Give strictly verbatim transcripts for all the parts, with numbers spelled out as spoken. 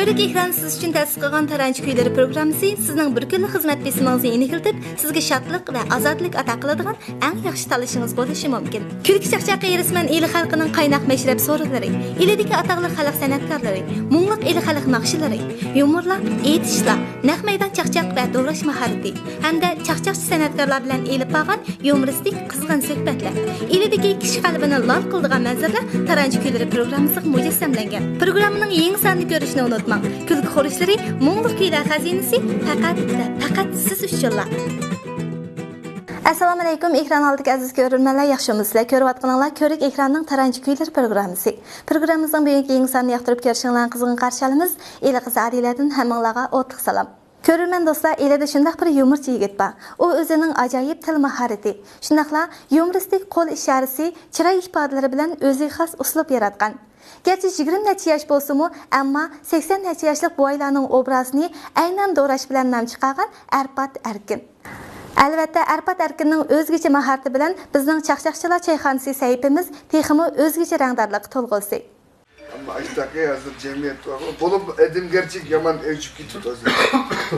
بۈگۈنكى ئېكران سىز ئۈچۈن تەسىس قىلغان تارانچى كۈيلىرى پروگراممىسى سىزنىڭ بىر كۈنلۈك خىزمەت بېسىمىڭىزنى يېنىكلىتىپ، سىزگە شادلىق ۋە ئازادىلىك ئاتا قىلىدىغان ئەڭ ياخشى تاللىشىڭىز بولۇشى مۇمكىن. كۈلكە چاقچاققا ھېرىسمەن ئىلى خەلقىنىڭ قايناق مەشرەپ سورۇنلىرى، ئىلىدىكى ئاتاقلىق خەلق سەنئەتكارلىرى، مۇڭلۇق ئىلى خەلق ناخشىلىرى، يۇمۇرلار، ئېيتىشلار، نەق مەيدان چاقچاق ۋە دوراش ماھارىتى ھەمدە چاقچاقچى سەنئەتكارلار بىلەن ئېلىپ بارغان يۇمۇرىستىك قىزغىن سۆھبەتلەر، ئىلىدىكى كىشى قەلبىنى لال قىلىدىغان مەنزىرىلەر تارانچى كۈيلىرى پروگراممىسىغا مۇجەسسەملەنگەن. پروگراممىنىڭ يېڭى سانىنى كۆرۈشنى ئۇنتۇماڭ. كۈلكە خورۇشلىرى، مۇڭلۇق كۈيلەر خەزىنىسى پەقەت ۋە پەقەت سىز ئۈچۈنلا. ئەسسالامۇئەلەيكۇم، ئېكران ئالدىدىكى ئەزىز كۆرۈرمەنلەر، ياخشىمۇسىلەر؟ كۆرۈۋاتقىنىڭلار كۆۋرۈك ئېكراننىڭ تارانچى كۈيلىرى پروگراممىسى. پروگراممىمىزنىڭ بۈگۈنكى يېڭى سانىنى ياقتۇرۇپ كۆرۈشۈڭلارنى قىزغىن قارشى ئالىمىز. ئىلى قىزى ئادىلەدىن ھەممىڭلارغا ئوتلۇق سالام. كۆرۈرمەن دوستلار، ئىلىدە شۇنداق بىر يۇمۇرچى يىگىت بار. ئۇ ئۆزىنىڭ ئاجايىپ تىل ماھارىتى، شۇنداقلا يۇمۇرىستىك قول ئىشارىسى، چىراي ئىپادىلىرى بىلەن ئۆزىگە خاس ئۇسلۇب ياراتقان. گەرچە يىگىرمە نەچچە ياش بولسىمۇ، ئەمما سەكسەن نەچچە ياشلىق بوۋايلارنىڭ ئوبرازىنى ئەينەن دوراش بىلەن نام چىقارغان ئەرپات ئەركىن. ئەلۋەتتە، ئەرپات ئەركىننىڭ ئۆزگىچە ماھارىتى بىلەن بىزنىڭ چاقچاقچىلار چايخانىسى سەھىپىمىز تېخىمۇ ئۆزگىچە رەڭدارلىققا تولغۇسى. ئەمما ئاشتاقى ھازىر جەمئىيەت بار. بولۇپ ئادەمگەرچىلىك يامان ئۆچۈپ كېتىپتۇ ھازىر.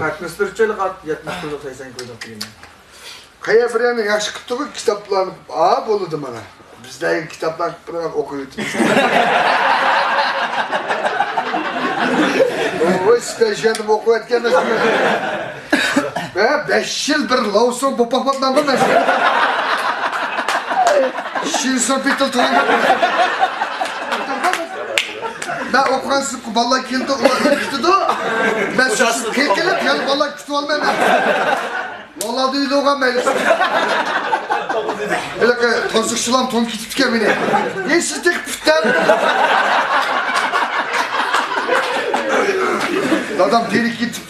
ئاتمىسفېر چېلىق ئات يەتمىش كىلو سەيسەن كىلو دەپ قويىمەن. قەيەر بىر يەرنى ياخشى قىپتۇغۇ، كىتابلارنى، ئا، بولىدۇ مانا. بىزلەر كىتابلارنى بىر ئوقۇۋېتىمىز. ۋوي، سىپەي شۇ يەردىمۇ ئوقۇۋەتكەن. ۋە بەش يىل بىر لاۋسۇڭ بوپاقلاپ مەن بۇ مەسىلە. شىنسۇڭ پىتىل تۇرغان. مەن ئوقۇغان سىنىپقا بالىلار كېلىدۇ، ئۇلار كۈتىدۇ. مەن سىنىپقا كېلىپ، يەنە بالىلار كۈتۈۋالمايمەن. ۋاللا دېيىلىۋالغان مەيلى. ھېلىقى توزۇقچىلام تون كېتىپتىكەن مېنى. يە سىز تېخى پۈتتەن. دادام دېرىكى كېتىپ.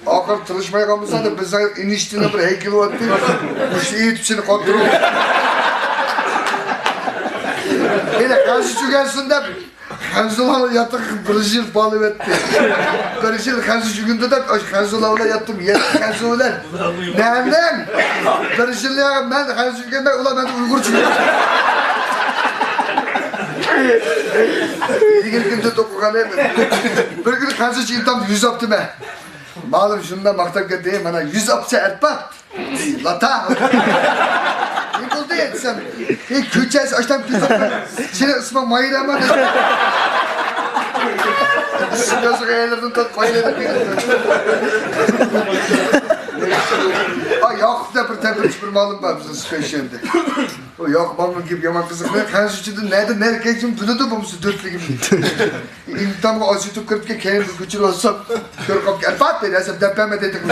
ئاخىر تىرىشماي قالمىسا دەپ بىزنىڭ ئىنىشتىنىڭ بىر ھەيكىلى بارتتى. مۇشۇ ئېيتىپ سېنى قاتتىرىپ. مېنى قازى چۈگەنسۇن دەپ خەنزۇلار ياتىقىغا بىر يىل بالىۋەتتى. بىر يىل خەنزۇ جۈگۈندى دەپ، ئاشۇ خەنزۇلار بىلەن ياتتىم، يەتتە خەنزۇ بىلەن. نەنەم! بىر يىل يا مەن خەنزۇ جۈگۈنمەي، ئۇلار مەندىن ئۇيغۇر جۈگۈن. يىگىرمە كۈندە توقۇغان ئىدىم. بىر كۈنى خەنزۇچە ئىمتىھاندا يۈز ئاپتىمەن. مالىم شۇنداق ماختاپ كەتتى، مانا يۈز ئاپسا ئەرپا. لاتا. نېمە بولدى دېسەم، ئى، كۆچەسى ئاشتان كۆچەسى. سېنىڭ ئىسمىڭ مايرەما دېدى. ئىسىم يازغان يەرلىرىدىن تارتىپ مايرە دەپ بېرىپتۇ. ئا، ياقۇپ دەپ بىر تەبرىكچى بىر مالىم بار بىزنىڭ سۈپەيشەندە. ئۇ ياقۇپ مالىمنىڭ گېپى يامان قىزىق. مەن خەنزۇچىدىن نەدە نەرە كەلگىنىمنى بىلىدۇ بولمىسا دۆتلۈكۈمنى. ئىمتىھانغا ئاز يېتىپ كىرىپكەن، كەينىمدىن كۆچۈرۈپ ئالسام، كۆرۈپ قاپتۇ، ئەرپات دەيدۇ، ھەسەپ دەپ بەرمە دېدىم.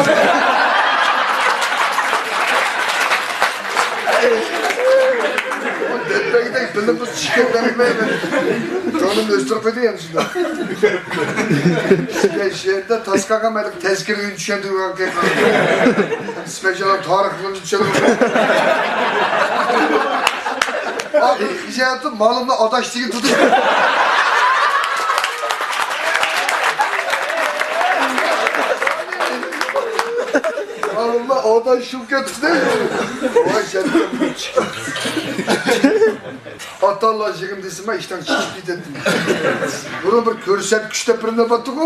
دەپ بەرگۈدەك بىلىمىز چىقىپ بەرمەيمەن. كۆڭلۈمنى ئۆستۈرۈپ قويدى يەنە شۇنداق. شۇ يەردە تاس قالغان مەن تەزكىرىنى چۈشەندۈرگەن كەينى. سىپەشالا تارىخلىرىنى چۈشەندۈرگەن. ئاخىرى ئىجادىيەتتە مالىمنى ئاداش دېگەن تۇتۇش. مالىمنى ئاداش شۇ كەتتى. ۋاي، شەرىپ. ئاتاللا يىغىن دېسىمە، ئىشتان چىقىپ كېتەتتىم. بۇرۇن بىر كۆرسەتكۈچ دەپ بىر نېمە بارتىغۇ.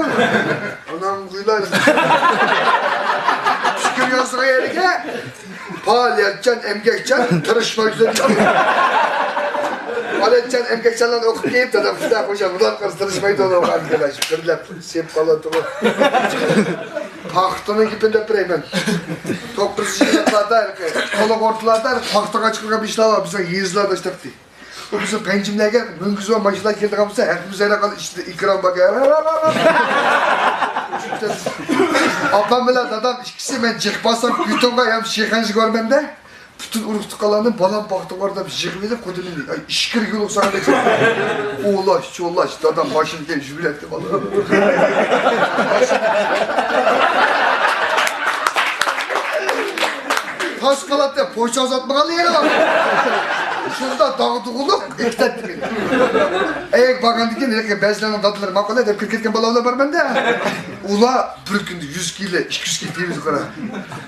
ئانام قويلار. پىكىر يازغان يەرگە پائالىيەتچان، ئەمگەكچان، تىرىشماي تۇرىدۇ. پائالىيەتچان، ئەمگەكچانلارنى ئوقۇپ كېلىپ، دادام، خۇدا خوشا، مۇدام قىلسا تىرىشمايدۇ، ئوقۇغان كېلەش. بىرلەپ سېپ قالاتىغۇ. پاختىنىڭ گېپىنى دەپ بېرەي مەن. توققۇزىنچى يىللاردا، تولۇق ئوتتۇرىلاردا پاختىغا چىقىرغان ئىشلار بار، بىزنىڭ يېزىلاردا ئىشلەپتى. بۇ بىزنىڭ پەنجىملەرگە مىنگۈزۋا ماشىنىلار كېلىدىغان بولسا، ھەققىمىز ھەر قانداق ئىشتا ئېكران بار. ئاپام بىلەن دادام ئىككىسى مەن جىق بارسام، كۈتۈڭغا يام شىخەنجىگە بارىمەن دە. پۈتۈن ئۇرۇق تۇغقانلارنى بالام پاختىغا بار دەپ يىغىۋېلىپ، خۇدىنى، ئاي، ئىچكىرىگە يولۇقساڭ دەپ. ئولاش، چولاش، دادام باشىنى كېلىپ يۈگۈرەتتى بالا. تاس قالاتتى، پوچتا ئۇزاتمىغانلا يەنە بار. شۇنداق داغدۇغىلىق ئېكىتەتتى مېنى. ئەگەر بارغاندىن كېيىن ھېلىقى بەزىلەرنىڭ دادىلىرى ماقۇل دەپ كىرىپ كەتكەن بالىلار بار مەندە. ئۇلار بىر كۈندە يۈز كىلو، ئىككى يۈز كىلو تېيىمىز قارا.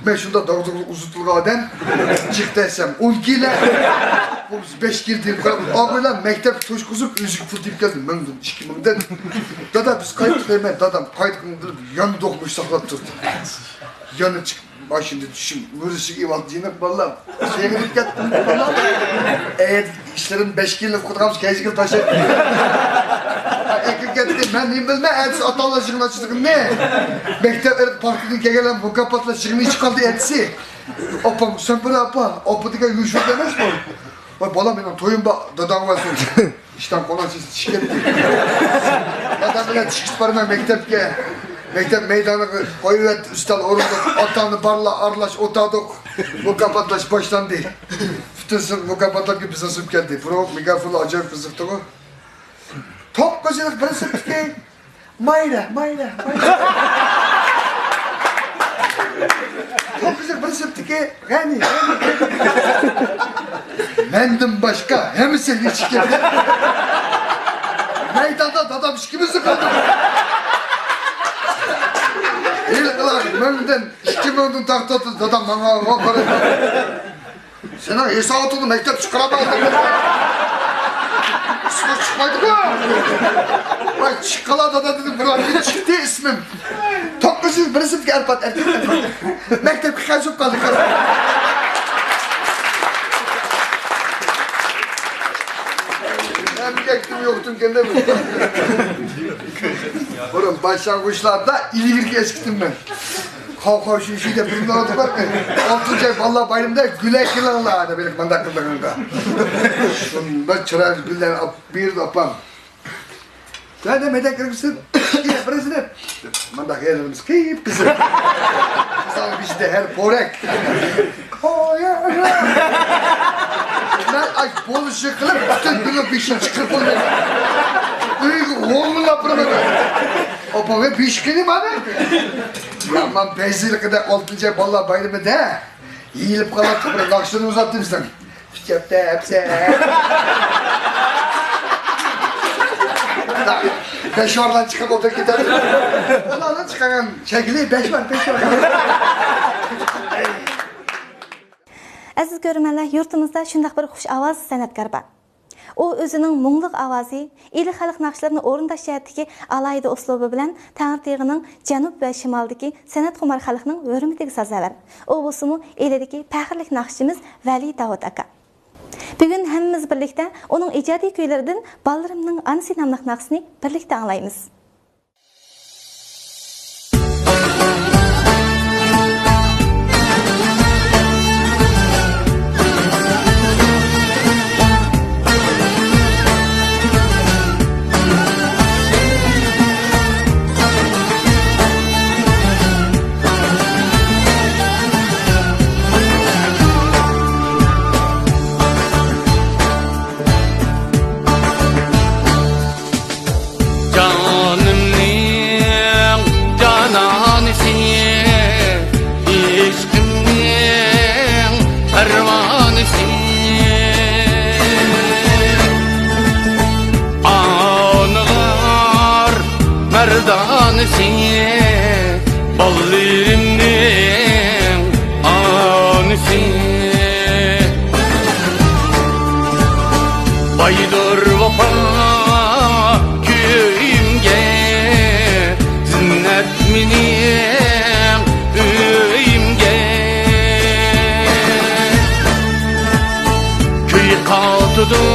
مەن شۇنداق داغدۇغىلىق ئۇزىتىلغان ئادەم. جىق دەسەم ئون كىلو. بولمىسا بەش كىلو تېيىپ قارا. ئابايلار مەكتەپكە توشقۇزۇپ ئۆزىگە پۇل تېيىپ كەلدى. مىڭدىن، ئىككى مىڭدىن. دادا بىز قايتتۇق دەيمەن. دادام قايتقىنىڭ ياندۇق مۇشت ساقلاپ تۇردى. يەنە چىقىپ ماشىنىدىن چۈشۈپ مۈرىسىگە ئېۋالدى جېنىم بالام. سېغىنىپ كەتتىم بالام. ئەيەت ئىشلىرىم بەش كىلو قىلغانمىز كەيسىگە تاشلاپ. ئەكىپ كەتتى. مەن نېمە بىلىمەن ئەتىسى ئاتا-ئانىلار يىغىنى ئاچىدىغىنىنى. مەكتەپ پارتىدىن كەلگەنلەر مۇكاپاتلاش يىغىنى ئىچىپ قالدى ئەتىسى. ئاپام سەن بىر ئاپا، ئاپا دېگەن يوشۇرۇن ئەمەسمۇ؟ ۋاي بالام مېنىڭ تويۇم بار داداڭ بار سەن. ئىشتان قوناق چىشتى چىشىپ كەتتى. دادام بىلەن چىقىپ بارىمەن مەكتەپكە. مەكتەپ مەيدانىغا قويۇۋەتتى ئۈستەل ئورۇندۇق. ئاتا-ئانا بارلار ئارىلاش ئولتۇردۇق. مۇكاپاتلاش باشلاندى. پۈتۈن سىنىپ مۇكاپاتلاپ بىزنىڭ سىنىپقا كەلدى. بۇرۇن مىكروفونلار ئاجايىپ قىزىقتىغۇ. توققۇز يىللىق بىر سىنىپتىكى مايرا، مايرا، مايرا. توققۇز يىللىق بىر سىنىپتىكى غەنى، غەنى، غەنى. مەندىن باشقا ھەممىسى ئىچىگە كىردى. مەيداندا دادام ئىككىمىزلا قالدۇق. ھېلىقىلار مىڭدىن، ئىككى مىڭدىن تارتىۋاتىدۇ، دادام ماڭا قارايدۇ. سېنىڭ ھېساباتىڭنى مەكتەپ چىقىرالمايدۇ. ئىسمى چىقمايدىغۇ. ۋاي چىققىلا دادا دېدىم، بىراق چىقتى ئىسمىم. توققۇز يۈز بىر سىنىپتىكى ئەرپات، ئەركەك ئەرپات. مەكتەپكە خەنزۇ قالدى. ئەمگەكتىن يوقتىن كەلدىم. بۇرۇن باشلانغۇچلاردا ئىلگىرىكى ئەسكىتىممەن. قاۋ-قاۋ شۈي-شۈي دەپ بىر مىنۇت بار. ئالتىنچى ئاي بالىلار بايرىمىدا گۈل ئەكېلىڭلار دەپ ھېلىقى مانداق قىلىدىغانغا. شۇنداق چىرايلىق گۈللەرنى ئاپ بېرىدۇ ئاپام. سەن دە مەيدەك كىرگۈسىن. بىرسىنى مانداق يەرلىرىمىز قىپقىزىل. قىزلارنىڭ بېشىدا ھەر پورەك. مەن ئاش بولۇشى قىلىپ پۈتۈن گۈلنىڭ بېشىنى چىقىرىپ بولمايمەن. ئۆيگە غولمىلاپ بارىمەن. ئاپام بېشى قېنى مانا. يامان بەزىلىقىدە ئالتىنچى ئاي بالىلار بايرىمىدا يېيىلىپ قالاتتۇق بىر ناخشىنى ئۇزاتتىم سەن. ئۈچ ھەپتە ئەپسە. بەش ۋارلار چىقىپ ئولتۇرۇپ كېتەتتى. ئۇلارنىڭ چىقارغان شەكلى بەش ۋار، بەش ۋار. ئەزىز كۆرۈرمەنلەر، يۇرتىمىزدا شۇنداق بىر خۇش ئاۋاز سەنئەتكار بار. ئۇ ئۆزىنىڭ مۇڭلۇق ئاۋازى، ئىلى خەلق ناخشىلىرىنى ئورۇنداش جەھەتتىكى ئالاھىدە ئۇسلۇبى بىلەن تەڭرىتېغىنىڭ جەنۇب ۋە شىمالىدىكى سەنئەتخۇمار خەلقنىڭ ھۆرمىتىگە سازاۋەر. ئۇ بولسىمۇ ئىلىدىكى پەخىرلىك ناخشىچىمىز ۋەلى داۋۇت ئاكا. بۈگۈن ھەممىمىز بىرلىكتە ئۇنىڭ ئىجادىي كۈيلىرىدىن بالىلىرىمنىڭ ئانىسى ناملىق ناخشىسىنى بىرلىكتە ئاڭلايمىز. جانىمنىڭ جانانىسى، ئىشقىمنىڭ پەرۋانىسى، ئانىلار مەردانىسى، بالىلىرىمنىڭ ئانىسى. بايدۇر ۋاپا كۆيۈمگە، زىننەت مېنىڭ ئۆيۈمگە. كۈي قاتىدۇ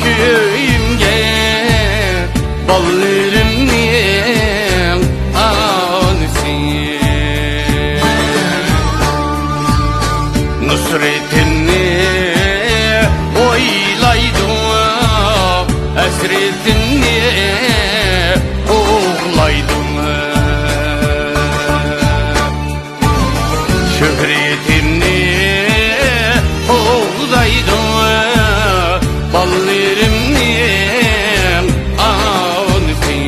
كۆيۈمگە، بالىلىرىمنىڭ ئانىسى. نۇسرىتىمنى ئويلايدۇ، ھەسرىتىمنى قوغلايدۇ. شۆھرىتىمنى قوغدايدۇ، بالىلىرىمنىڭ ئانىسى.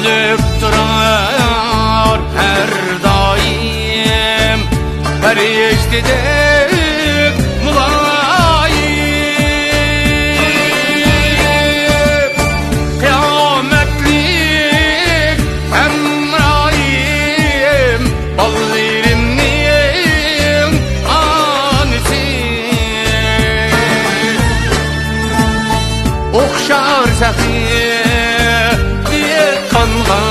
كۈتۈپ تۇرار ھەر دائىم، پەرىشتىدەك مۇلايىم. قىيامەتلىك ھەمراھىم، بالىلىرىمنىڭ ئانىسى. ئوخشار سەخىي دېھقانغا،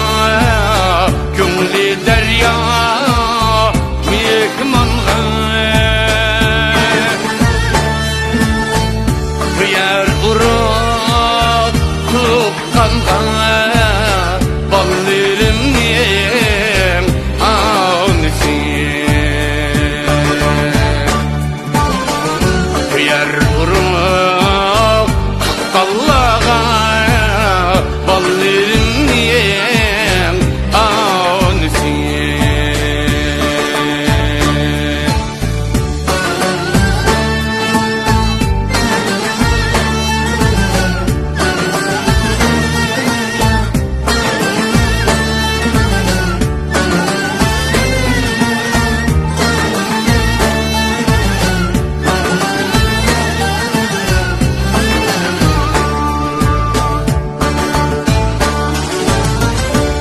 كۆڭلى دەريا مېھمانغا. بۇ يەر ئۇرۇق تۇغقانغا، بالىلىرىمنىڭ ئانىسى. يەر ئۇرۇق تۇغقانلارغا، بالىلىرىمنىڭ ئانىسى.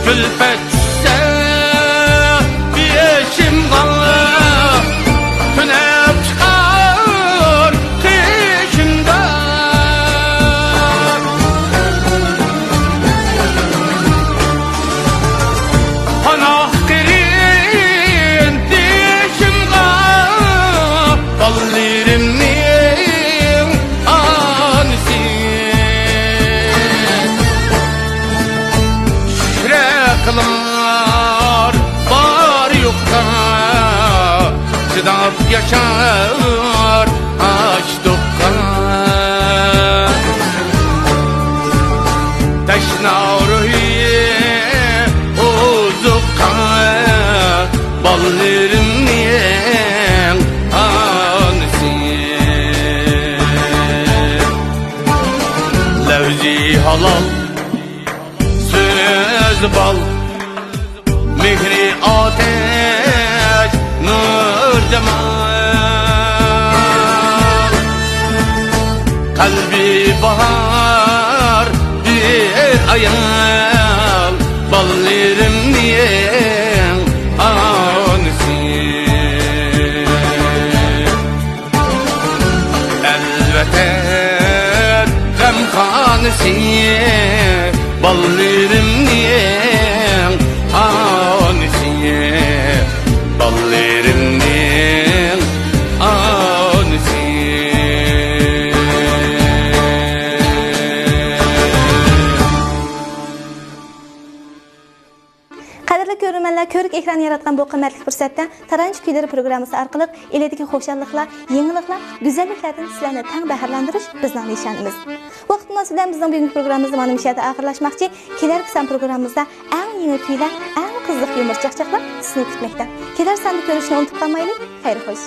كۈلپەت چۈشسە بېشىمغا، تۈنەپ چىقار قېشىمدا. پاناھ قېرىن دېيىشىمغا، بالىلىرىمنىڭ ئانىسى. شۈكرى قىلار بار يوققا، چىداپ ياشار ئاچ-توققا. تەشنا روھى ئوزۇققا، بالىلىرىمنىڭ ئانىسى. لەۋزى ھالال، سۆزى بال، مېھرى ئاتەش، نۇر جامال. قەلبى باھار بىر ئايال، بالىلىرىمنىڭ ئانىسى. ئەلۋەتەن غەمخانىسى، بالىلىرىمنىڭ ئانىسى، بالىلىرىمنىڭ ئانىسى. قەدىرلىك كۆرۈرمەنلەر، كۆركى ئېكران ياراتقان بۇ قىممەتلىك پۇرسەتتە تارانچى كۈيلىرى پروگراممىسى ئارقىلىق ئىلىدىكى خۇشاللىقلار، يېڭىلىقلار، گۈزەللىكلەردىن سىلەرنى تەڭ بەھرىلەندۈرۈش بىزنىڭ نىشانىمىز. ۋاقىت مۇناسىۋىتى بىلەن بىزنىڭ بۈگۈنكى پروگراممىمىز مانا مۇشۇ يەردە ئاخىرلاشماقچى. كېلەركى سان پروگراممىمىزدا ئەڭ يېڭى كۈيلەر، ئەڭ قىزىق يۇمۇر چاقچاقلار سىزنى كۈتمەكتە. كېلەر ساندا كۆرۈشۈشنى ئۇنتۇپ قالمايلى. خەير خوش.